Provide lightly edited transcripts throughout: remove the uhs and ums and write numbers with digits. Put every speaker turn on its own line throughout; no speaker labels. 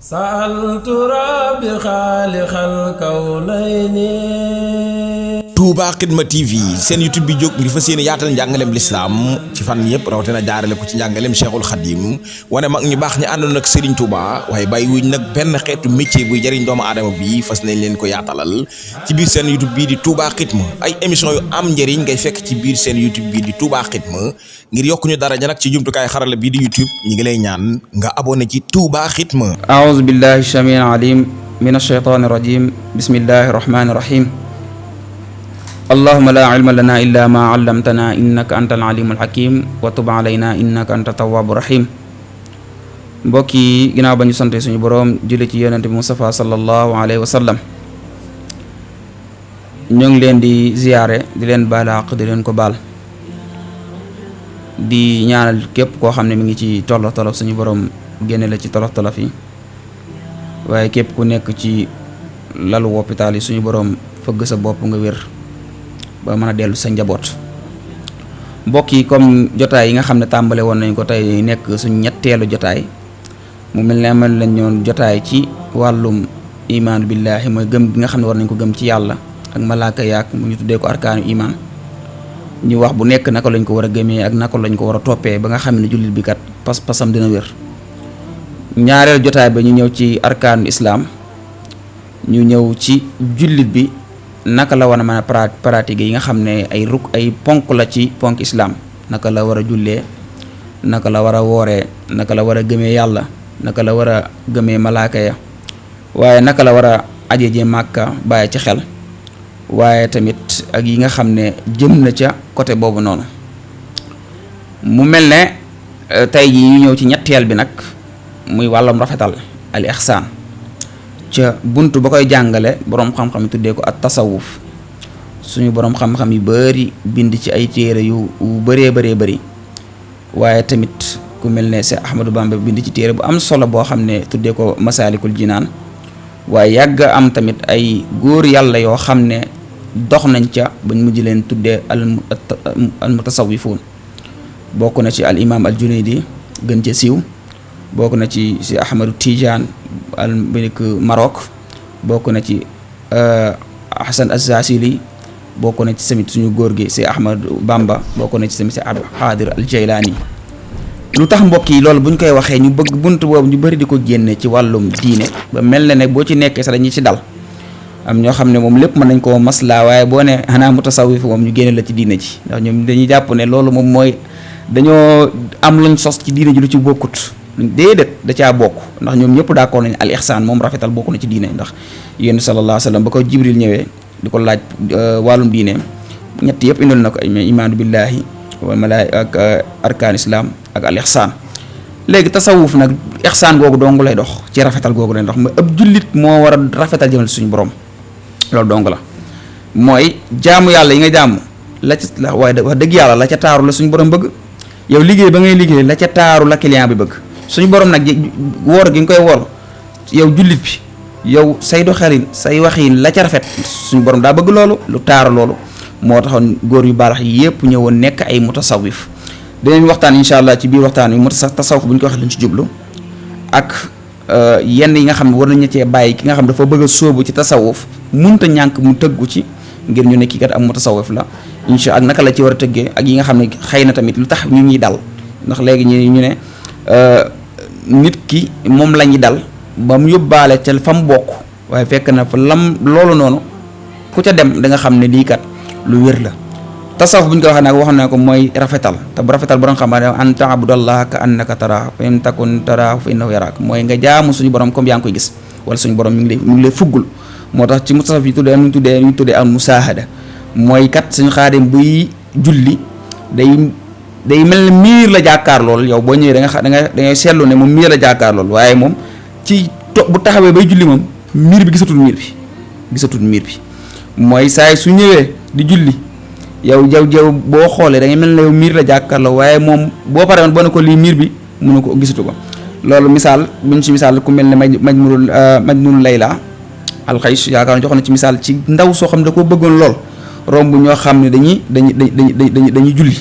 سألت ربي خالق الكونين.
Touba Xidma TV seen YouTube bi jóg ngir fas yéene yaatal njàngaleem lislaam ci fan yëpp rawatina jaarale ko ci njàngaleem Cheikhul Khadim wane mag ñu baax ñi àndoon ak Serigne Touba waaye bàyyi wuñ nag benn xeetu métier buy jëriñ doomu aadama bi fas nañ leen ko yaatalal ci biir seen YouTube bii di Touba Xidma ay émission yu am njëriñ ngay fekk ci biir seen YouTube bii di Touba Xidma ngir yokku ñu daraja nag ci jumtukaay xarala bii di YouTube ñi ngi lay ñaan nga abonné ci Touba Xidma.
A'uuzu billahi samiil alim min ash-shaytaani rajim bismillahi rahmaani rahim. allahuma laa ilma lana illa ma allamtana innaka anta al-alimul hakim wa tub alayna innaka anta tawwabu rahim. mbokk yi ginnaaw ba ñu sante suñu boroom julli ci yonente bi Mustafa sallallahu alayhi wa sallam ñoo ngi leen di ziyaare di leen baalaq di leen ko baal di ñaanal képp koo xam ne mi ngi ci tolof tolof suñu boroom génne la ci tolof tolof yi waaye képp ku nekk ci lalu hôpital yi suñu boroom fëgg sa bopp nga wér ba mën a dellu sa njaboot. mbokk yi comme jotaay yi nga xam ne tàmbale woon nañ ko tey nekk suñ ñetteelu jotaay mu mel ne amal lañ ñoon jotaay ci wàllum imaan billaahi mooy gëm gi nga xam ne war nañ ko gëm ci yàlla ak malaaka yaak mu ñu tuddee ko arkaanu imaan ñu wax bu nekk naka lañ ko war a gëmee ak naka lañ ko war a toppee ba nga xam ne jullit bi kat pas-pasam dina wér. ñaareel jotaay ba ñu ñëw ci arkaanu islaam ñu ñëw ci jullit bi naka la war a mën a pratiquer yi nga xam ne ay ponk la ci ponk islaam naka la war a jullee naka la war a wooree naka la war a gëmee yàlla naka la war a gëmee malaaka ya waaye naka la war a aje je màkka bàyyi ci xel waaye tamit ak yi nga xam ne jëm na ca côté boobu noonu. mu mel ne tey jii ñu ñëw ci ñetteel bi nag muy wàllum rafetal al ihsaan ca bunt ba koy jàngale boroom xam-xam yi tuddee ko at tasawuf suñu boroom xam-xam yu bari bind ci ay téere yu bëree bëri waaye tamit ku mel ne Seex Ahmadu Bamba bind ci téere bu am solo boo xam ne tuddee ko Masaalikul Jinaan waaye yàgg am tamit ay góor yàlla yoo xam ne dox nañ ca bañ mujj leen tuddee al mutasawifuun bokk na ci al imaam al Junaydi gën ca siiw bokk na ci si Ahmadu Tijaan al benik Maroc bokk na ci Hasan Az-Zasili bokk na ci tamit suñu góor gi si Ahmadu Bamba bokk na ci tamit si Abdul Xaadir al Jaylaani. lu tax mbokk yi loolu buñ koy waxee ñu bëgg bunt boobu ñu bëri di ko génne ci wàllum diine ba mel na ne boo ci nekkee sax dañuy ci dal am ñoo xam ne moom lépp mën nañ koo maslaa waaye boo ne xanaa mutasawif moom ñu génne la ci diine ji ndax ñoom dañuy jàpp ne loolu moom mooy dañoo am luñ sos ci diine ji lu ci bokkut. déedéet da caa bokk ndax ñoom ñëpp d'accord nañ al ihsaan moom rafetal bokk na ci diine ndax yéen sallallahu alayhi wa sallam ba ko Jibril ñëwee di ko laaj wàllum diine ñett yëpp indil na ko imaanu billahi wal malaa'ika ak arkaan islam ak al ihsaan. léegi tasawuf nag ihsaan googu dong lay dox ci rafetal googu lay dox mooy ab jullit moo war a rafetal jëmal suñu borom loolu dong la mooy jaamu yàlla yi nga jaamu la ca waaye wax dëgg yàlla la ca taaru la suñu borom bëgg yow liggéey ba ngay liggéey la ca taaru la client bi bëgg. suñu borom nag woor gi nga koy woor yow jullit bi yow say doxalin say waxin la ca rafet suñu borom daa bëgg loolu lu taaru loolu moo taxoon góor yu baax yépp ñëwoon nekk ay mutasawif. dinañ waxtaan incha allah ci biir waxtaan wi tasawuf bu ñu ko waxee luñ ci jublu ak yenn yi nga xam ne war nañu cee bàyyi ki nga xam dafa bëgg a sóobu ci tasawuf munta ñànk mu tëggu ci ngir ñu ne kii kat am mutasawif la incha ak naka la ci war a tëggee ak yi nga xam ne xëy na tamit lu tax ñu ñuy dal ndax léegi ñu ne. nit ki moom la ñuy dal ba mu yóbbaale ca fa mu bokk waaye fekk na fa loolu noonu ku ca dem da nga xam ne lii kat lu wér la. tasawuf bu ñu ko waxee nag wax na ko mooy rafetal te bu rafetal borom xam ne an ta'budallaha ka annaka taraahu fa in takun taraahu fa innahu yaraak mooy nga jaamu suñu borom comme yaa ngi koy gis wala suñu borom mi ngi lay fuggul moo tax ci tasawuf yi ñu tuddee al musaahada mooy kat suñu xaadim buy julli day mel ne miir la jàkkaar lool yow boo ñëwee da ngay seetlu ne moom miir la jàkkaar lool waaye moom ci bu taxawee bay julli moom miir bi gisatul miir bi mooy saay su ñëwee di julli yow boo xoolee da ngay mel ne yow miir la jàkkaar lool waaye moom boo paree woon boo ne ko lii miir bi mënu ko gisatu ko. loolu misaal buñ ci misaal ku mel ne Majnun Layla alxays yaakaar na joxoon na ci misaal ci ndaw soo xam ne da koo bëggoon lool romb ñoo xam ne dañuy julli.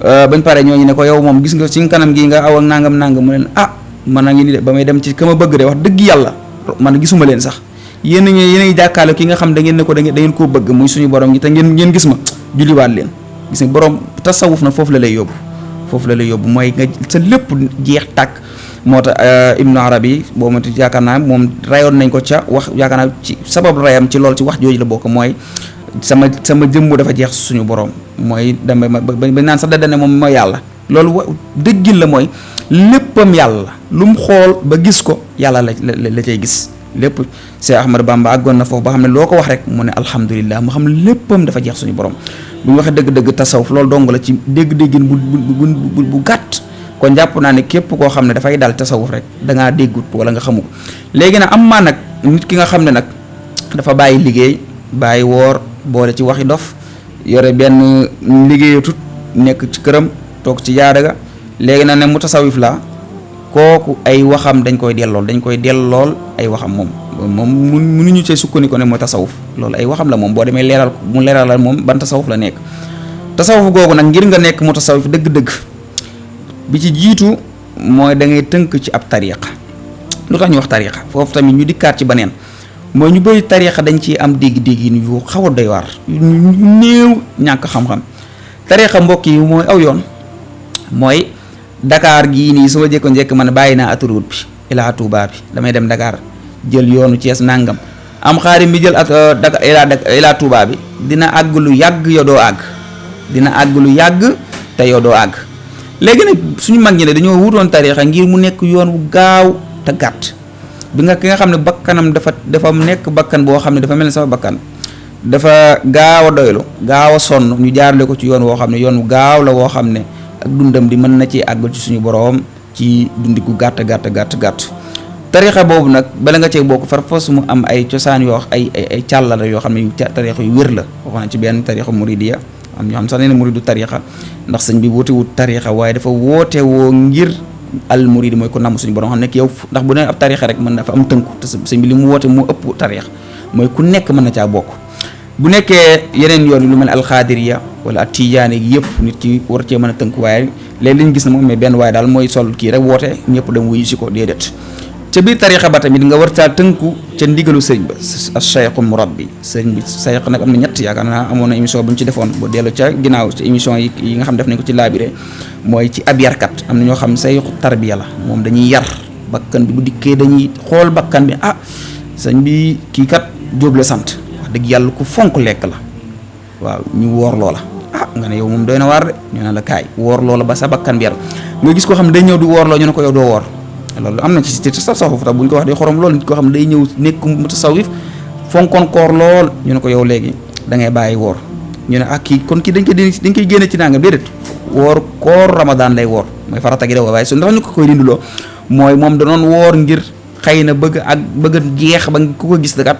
bañ pare ñooñu ne ko yow moom gis nga ci kanam gi nga aw ak nangam mu leen man a ngi ni de ba may dem ci ka ma bëgg de wax dëgg yàlla man gisuma leen sax yéen a jàkkaarloo ki nga xam da ngeen ne ko da ngeen koo bëgg muy suñu borom gi te ngeen gis ma julliwaat leen. gis nga borom tasawuf na foofu la lay yóbbu mooy nga sa lépp jeex tàkk. moo tax Ibnu Arabi boo ma yaakaar naa moom rayoon nañ ko ca wax yaakaar naa ci sabab rayam ci loolu ci wax jooju la bokk mooy sama jëmmu dafa jeex suñu borom mooy dama ba naan sax da ne moom mooy yàlla loolu dëggin la mooy léppam yàlla lu mu xool ba gis ko yàlla la cay gis lépp. Cheikh Ahmadou Bamba àggoon na foofu ba xam ne loo ko wax rek mu ne alhamdulilah mu xam ne léppam dafa jeex suñu borom bu ñu waxee dëgg-dëgg tasawuf loolu dong la ci dégg-déggin bu gàtt. kon jàpp naa ne képp koo xam ne dafay dal tasawuf rek da ngaa déggut wala nga xamu ko léegi nag am maa nag nit ki nga xam ne nag dafa bàyyi liggéey bàyyi woor boole ci waxi dof yore benn liggéeyatut nekk ci këram toog ci jaada ga léegi nag ne mu tasawuf la kooku ay waxam dañ koy dellool ay waxam moom mënuñu see sukkandiku ne mooy tasawuf loolu ay waxam la moom boo demee leeralal moom ban tasawuf la nekk tasawuf googu nag ngir nga nekk mu tasawuf dëgg-dëgg bi ci jiitu mooy da ngay tënk ci ab tariqa lu tax ñu wax tariqa foofu tamit ñu dikkaat ci beneen mooy ñu bëri tariqa dañ ci am dégg-dégg yu xaw a doy waar yu néew ñàkk xam-xam tariqa mbokk yi mooy aw yoon mooy Dakar gii nii su ma njëkk man bàyyi naa autoroute bi ilaa Touba bi damay dem Dakar jël yoonu Thiès nangam am xaarim bi jël ak Dakar ilaa Touba bi dina àgg lu yàgg yow doo àgg te yow doo àgg. léegi nag suñu mag ñi ne dañoo wutoon tariixa ngir mu nekk yoon wu gaaw te gàtt bi ki nga xam ne bakkanam dafa nekk bakkan boo xam ne dafa mel ni sama bakkan dafa gaaw a doylu gaaw a sonn ñu jaarale ko ci yoon woo xam ne yoon wu gaaw la woo xam ne ak dundam di mën na ci àggal ci suñu boroom ci dundi gu gàtt tariixa boobu nag bala nga cee bokk far fos mu am ay cosaan yoo ay càllala yoo xam ne tariixa yu wér la wax na ci benn tariixa muridiya am ñoo xam sax nee na muridu tariixa ndax sëñ bi woote wut tariixa waaye dafa woote woo ngir al murid mooy ko namm suñu borom xam nekk yow ndax bu ne ab tariixa rek mën na fa am tënku te sëñ bi li mu woote moo ëpp tariixa mooy ku nekk mën na caa bokk bu nekkee yeneen yoon yi lu mel ne alxaadiriya wala ak tijaani gi yëpp nit ki war cee mën a tënku waaye léegi li ñu gis na moom mais benn waaye daal mooy sol kii rek woote ñëpp dem wuyu si ko déedéet ca biir tariixa ba tamit nga war caa tënku ca ndigalu sëriñ ba as-shaykhu murabbi sëriñ bi sayx nag am na ñett yaakaar naa amoon na émission bu ñu ci defoon bu dellu ca ginnaaw ci émission yi nga xam def nañ ko ci laabire mooy ci ab yarkat am na ñoo xam sayxu tarbiya la moom dañuy yar bakkan bi bu dikkee dañuy xool bakkan bi sëñ bi kii kat Jóob la sant wax dëgg yàlla ku fonk lekk la waaw ñu woor loola nga ne yow moom doy na waar de ñu ne la kaay woor loola ba sa bakkan bi yar nga gis koo xam ne day ñëw di woor loo ñu ne ko yow doo woor loolu am na ci tasawuf tax bu ñu ko wax day xorom lool nit koo xam ne day ñëw nekk mutasawif fonkoon koor lool ñu ne ko yow léegi da ngay bàyyi woor ñu ne kii kon kii dañ koy génne ci nangam déedéet woor koor Ramadan lay woor mooy farata gi de waaye su ndax ñu ko koy dinduloo mooy moom danoon woor ngir xëy na bëgg a jeex ba ku ko gis kat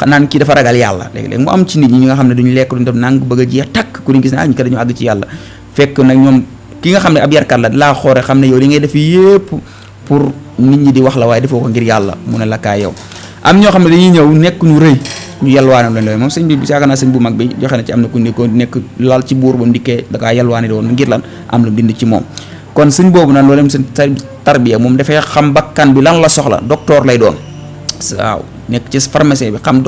naan kii dafa ragal yàlla léegi-léegi mu am ci nit ñi nga xam ne duñu lekk duñu def nang bëgg a jeex takk ku ñu gis ne ñu ko dañu àgg ci yàlla fekk nag ñoom ki nga xam ne ab yarkat la laa xoore xam ne yow li ngay def yépp pour nit ñi di wax la waaye defoo ko ngir yàlla mu ne la kaay yow am ñoo xam ne dañuy ñëw nekk ñu rëy ñu yalwaane leen loolu moom sëñ bi yaakaar naa sëñ bu mag bi joxe na ci am na ku nekk lal ci buur ba ndikkee da kaa yalwaane doon ngir lan am lu dind ci moom kon sëñ boobu nag loolu seen tarbiya moom dafay xam bakkan bi lan la soxla docteur lay doon waaw nekk ci pharmacie bi xam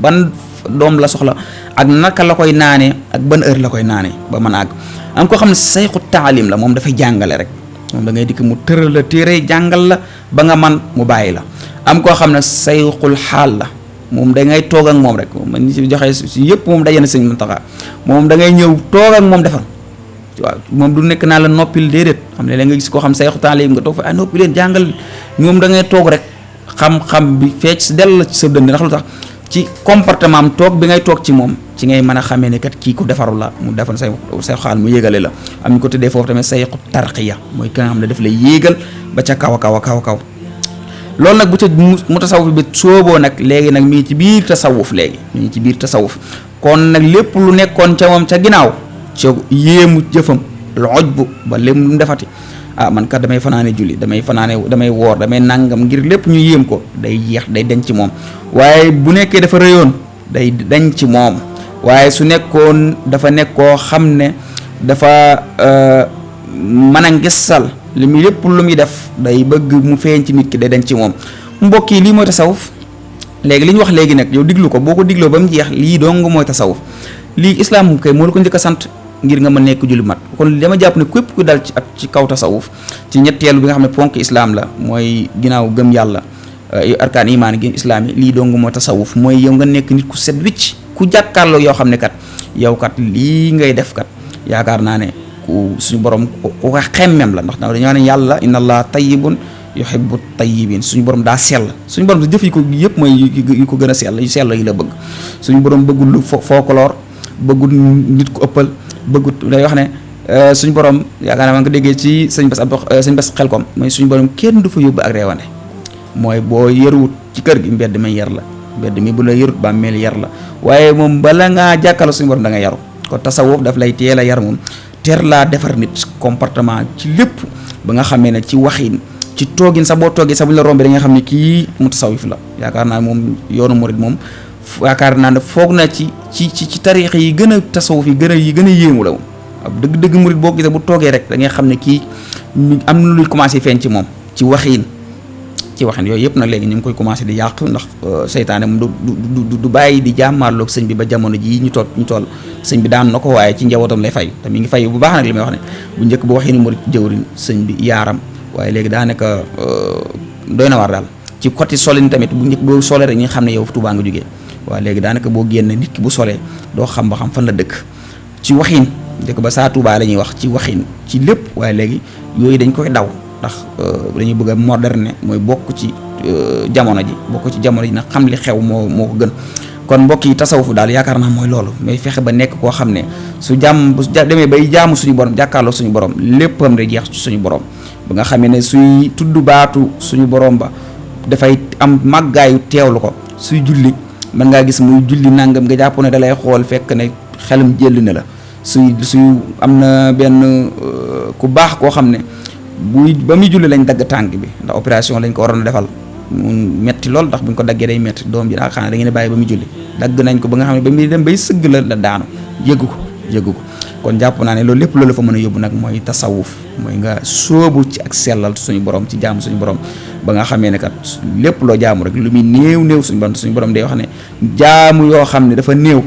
ban doom la soxla ak naka la koy naanee ak ban heure la koy naanee ba mën a àgg am koo xam ne sayxu taalim la moom dafay jàngale rek moom da ngay dikk mu tëral la téere jàngal la ba nga man mu bàyyi la am koo xam ne sayxul xaal la moom da ngay toog ak moom rek man ni si joxe si yëpp moom daje na sëñ Muntaxa moom da ngay ñëw toog ak moom defal waaw moom du nekk naa la noppil déedéet xam ne la nga gis koo xam sayxu taalim nga toog fa noppi leen jàngal ñoom da ngay toog rek xam-xam bi fecc si dell ci sa dënd ndax lu tax ci comportement am toog bi ngay toog ci moom ci ngay mën a xamee ne kat kii ku defaru la mu defal say xaal mu yéegale la am ñu ko tuddee foofu tamit sayxu tarqiya mooy ki nga xam ne daf lay yéegal ba ca kaw a kaw loolu nag bu ca mu tasawuf bi sooboo nag léegi nag mi ngi ci biir tasawuf léegi mi ngi ci biir tasawuf kon nag lépp lu nekkoon ca moom ca ginnaaw ca yéemu jëfam loj bu ba lépp lu mu defati man kat damay fanaane julli damay woor damay nangam ngir lépp ñu yéem ko day jeex day denc ci moom waaye bu nekkee dafa rëyoon day denc ci moom waaye su nekkoon dafa nekkoo xam ne dafa mën a ngisal li muy lépp lu muy def day bëgg mu feeñ ci nit ki day denc ci moom. mbokk yi lii mooy tasawuf léegi li ñu wax léegi nag yow diglu ko boo ko digloo ba mu jeex lii dong mooy tasawuf lii islam kay moo la ko njëkk a sant ngir nga mën nekk julli mat kon dama jàpp ne képp ku dal ci kaw tasawuf ci ñetteelu bi nga xam ne ponk islam la mooy ginnaaw gëm yàlla arkaan imaan gi islam yi lii dong mooy tasawuf mooy yow nga nekk nit ku set wicc ku jàkkaarloo yoo xam ne kat yow kat lii ngay def kat yaakaar naa ne ku suñu borom ku ko xemmem la ndax dañoo ne yàlla inna allah tayyibun yuhibbu tayyibin suñu borom daa sell suñu borom jëf yi ko yëpp mooy yu ko gën a sell yu sell yi la bëgg suñu borom bëggul lu folklore bëggul nit ku ëppal bëggut day wax ne suñu borom yaakaar naa ma nga déggee ci sëñ Bass Xelkom mooy suñu borom kenn du fa yóbbu ak reewande mooy boo yëruwut ci kër gi mbedd mi yar la mbedd mi bu la yërut ba mel yar la waaye moom bala ngaa jàkkaarloo suñu borom da nga yaru kon tasawuf daf lay teel a yar moom teer laa defar nit comportement ci lépp ba nga xamee ne ci waxin ci toogin sax boo toogee sax bu ñu la rombee da nga xam ne kii mu tasawuf la yaakaar naa moom yoonu murid moom yaakaar naa ne foog na ci tariix yi gën a tasawuf yi gën a yéemu la moom ab dëgg murid boo gisee bu toogee rek da ngay xam ne kii am na luy commencé feeñ ci moom ci waxin yooyu yëpp nag léegi ñu ngi koy commencé di yàq ndax seytaane moom du bàyyi di jàmmaarloog sëñ bi ba jamono jii ñu toll sëñ bi daan na ko waaye ci njabootam lay fay te mi ngi fay bu baax nag li may wax ne bu njëkk bu waxee ni murid jëwriñ sëñ bi yaaram waaye léegi daanaka doy na war daal ci côté solin tamit bu njëkk boo solee rek ñi xam ne yow Tuubaa nga jógee waaye léegi daanaka boo génne nit ki bu solee doo xam ba xam fan la dëkk ci waxin njëkk ba saa Tuubaa la ñuy wax ci waxin ci lépp waaye léegi yooyu dañ koy daw ndax dañuy bëgg a moderne mooy bokk ci jamono ji nag xam li xew moo ko gën kon mbokk yi tasawuf daal yaakaar naa mooy loolu mais fexe ba nekk koo xam ne su demee bay jaamu suñu borom jàkkaarloo suñu borom léppam rek jeex ci suñu borom ba nga xamee ne suy tudd baatu suñu borom ba dafay am màggaayu teewlu ko suy julli mën ngaa gis muy julli nangam nga jàpp ne da lay xool fekk ne xelam jël na la suy am na benn ku baax koo xam ne ba muy julli lañ dagg tànk bi ndax opération lañ ko waroon a defal mu metti lool ndax buñ ko daggee day metti doom ji daa xam ne da ngeen bàyyi ba muy julli dagg nañ ko ba nga xam ne ba muy dem bay sëgg la daanu yëggu ko kon jàpp naa ne loolu lépp loolu fa mën a yóbbu nag mooy tasawuf mooy nga sóobu ci ak sellal suñu borom ci jaamu suñu borom ba nga xamee ne kat lépp loo jaamu rek lu muy néew suñu borom day wax ne jaamu yoo xam ne dafa néew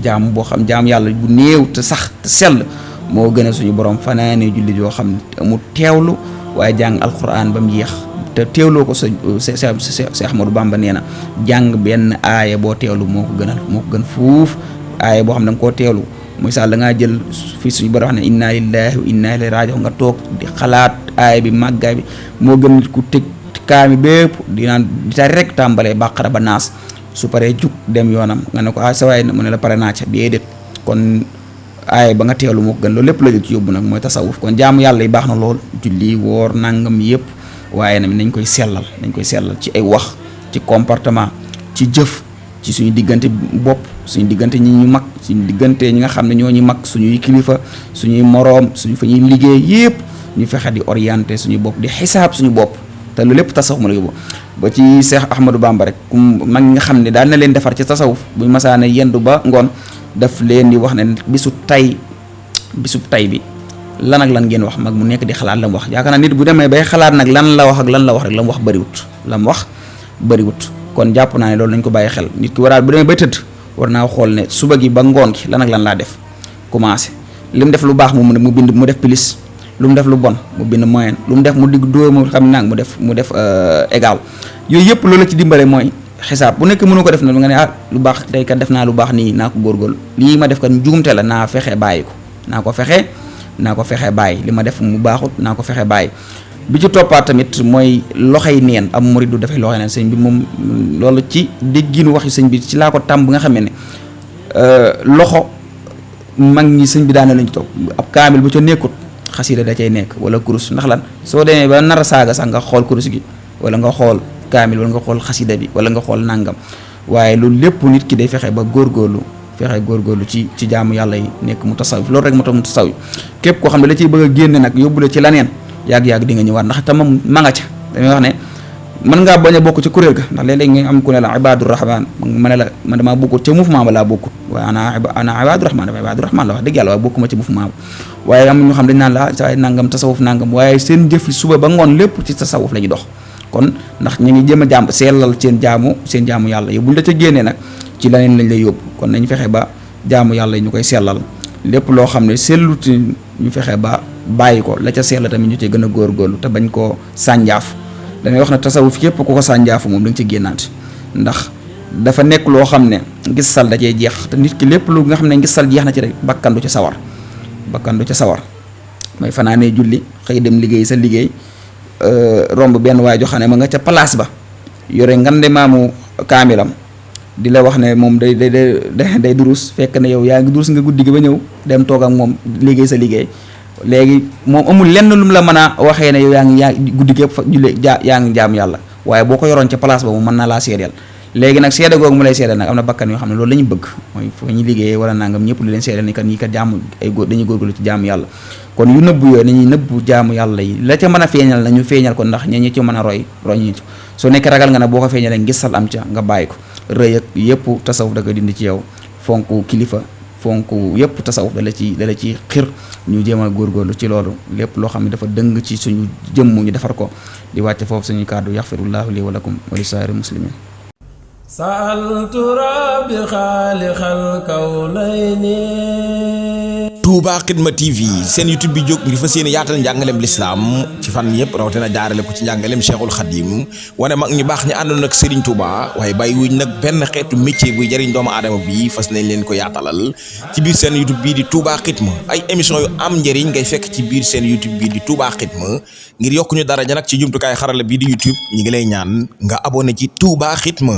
jaamu boo xam jaamu yàlla bu néew te sax te sell moo gën a suñu borom fanaane jullit yoo xam ne mu teewlu waaye jàng alquran ba mu jeex te teewloo ko sa Cheikh Ahmadou Bamba nee na jàng benn aaya boo teewlu moo ko gën fuuf aaya boo xam ne da nga koo teewlu muy sax da ngaa jël fii suñu borom wax ne inna lillahi wa inna ilayhi raji'un nga toog di xalaat aaya bi màggaay bi moo gën nit ku teg kaami bépp di naan di tari rek tàmbalee bàqara ba naas su paree jug dem yoonam nga ne ko sa waay mu ne la pare naa ca déedéet kon aaya ba nga teewlu moo ko gën loolu lépp la ci yóbbu nag mooy tasawuf kon jaamu yàlla yi baax na lool julli woor nangam yëpp waaye nag nañ koy sellal ci ay wax ci comportement ci jëf ci suñu diggante bopp suñu diggante ñi ñu mag suñu diggante ñi nga xam ne ñoo ñu mag suñuy kilifa suñuy moroom suñu fa ñuy liggéey yëpp ñu fexe di orienté suñu bopp di xisaab suñu bopp te lu lépp tasawuf ma la yóbbu ba ci Cheikh Ahmadou Bamba rek mag ñi nga xam ne daal na leen defar ci tasawuf buñ masaane yendu ba ngoon daf leen di wax ne bisu tay bi lan ak lan ngeen wax mag mu nekk di xalaat la mu wax yaakaar naa nit bu demee bay xalaat nag lan la wax ak lan la wax rek la mu wax bëriwut kon jàpp naa ne loolu nañ ko bàyyi xel nit ki waraat bu demee bay tëdd war naa xool ne suba gi ba ngoon gi lan ak lan laa def commencé li mu def lu baax mu bind mu def plus lu mu def lu bon mu bind moyen lu mu def mu digg dóor mu xam nag mu def égal yooyu yëpp loolu la ci dimbale mooy xisaab bu nekk mënu ko def na nga ne lu baax tey kat def naa lu baax nii naa ko góorgóorlu lii ma def kat njuumte la naa fexe bàyyi ko naa ko fexe bàyyi li ma def mu baaxut naa ko fexe bàyyi bi ci toppaat tamit mooy loxoy neen am murid du dafay loxoy neen sëñ bi moom loolu ci dégginu waxi sëñ bi ci laa ko tàmm bi nga xamee ne loxo mag ñi sëñ bi daana lañu toog ab kaamil bu ca nekkut xasida da cay nekk wala kurus ndax lan soo demee ba nar a saaga sax nga xool kurus gi wala nga xool kaamil wala nga xool xasida bi wala nga xool nàngam waaye loolu lépp nit ki day fexe ba góorgóorlu ci jaamu yàlla yi nekk mu tasawuf loolu rek moo tax mu tasawuf képp koo xam ne la ciy bëgg a génne nag yóbbu la ci laneen yàgg-yàgg di nga ñëwaat ndax tamam ma nga ca damay wax ne mën ngaa bañ a bokk ci kuréel ga ndax léeg-léeg nga am ku ne la ibadur rahman ma ne la man damaa bokkut ca mouvement ba laa bokkut waaye ana ibadur rahman dafa ibadur rahman la wax dëgg yàlla waaye bokkuma ci mouvement ba waaye am ñu xam dañ naan la saa nangam tasawuf nangam waaye seen jëf suba ba ngoon lépp ci tasawuf la ñuy dox kon ndax ñu ngi jéem a jaam sellal seen jaamu yàlla yi buñ la ca génnee nag ci leneen lañ lay yóbbu kon nañ fexe ba jaamu yàlla yi ñu koy sellal lépp loo xam ne sellut ñu fexe ba bàyyi ko la ca sell tamit ñu ci gën a góorgóorlu te bañ koo sànjaaf damay wax ne tasawuf képp ku ko sànjaafu moom da nga ci génnaat ndax dafa nekk loo xam ne ngisal da cee jeex te nit ki lépp lu nga xam ne ngisal jeex na ci rek bakkan du ca sawar mooy fanaanee julli xëy dem liggéey sa liggéey romb benn waay joo xam ne ma nga ca place ba yore ngande maamu kaamilam di la wax ne moom day durus fekk ne yow yaa ngi durus nga guddi gi ba ñëw dem toog ak moom liggéey sa liggéey léegi moom amul lenn lu mu la mën a waxee ne yow yaa ngi guddi gi yëpp julli yaa ngi jaam yàlla waaye boo ko yoroon ca place ba moom mën na laa seedeel léegi nag seede googu mu lay seedeel nag am na bakkan yoo xam ne loolu la ñu bëgg mooy foo ñu liggéeyee wala nangam ñëpp li leen seedeel ni kat ñii kat jaamu ay góor dañuy góorgóorlu ci jaamu yàlla kon yu nëbbu yooyu nañuy nëbbu jaamu yàlla yi la ca mën a feeñal na ñu feeñal ko ndax ñi ci mën a roy ñu ci soo nekkee ragal nga ne boo ko feeñalee ngisal am ca nga bàyyi ko rëy ak yëpp tasawuf da koy dindi ci yow fonk kilifa fonk yëpp tasawuf dala ci xir ñu jéem a góorgóorlu ci loolu lépp loo xam ne dafa dëng ci suñu jëmm ñu defar ko di wàcce foofu suñu kàddu yaxfirullahu li wa lakum wa li saa'iri muslimin
sa'altu rabbi xaaliqal kawnayni.
Touba Xidma TV seen YouTube bi jóg ngir fas yéene yaatal njàngaleem lislaam ci fan yëpp rawatina jaarale ko ci njàngaleem Cheikhul Khadim wane mag ñu baax ñi àndoon ak Serigne Touba waaye bàyyi wuñ nag benn xeetu métier buy jëriñ doomu aadama bi fas nañ leen ko yaatalal ci biir seen YouTube bii di Touba Xidma ay émission yu am njëriñ ngay fekk ci biir seen YouTube bii di Touba Xidma ngir yokk ñu daraja nag ci jumtukaay xarala bii di YouTube ñi ngi lay ñaan nga abonné ci Touba Xidma.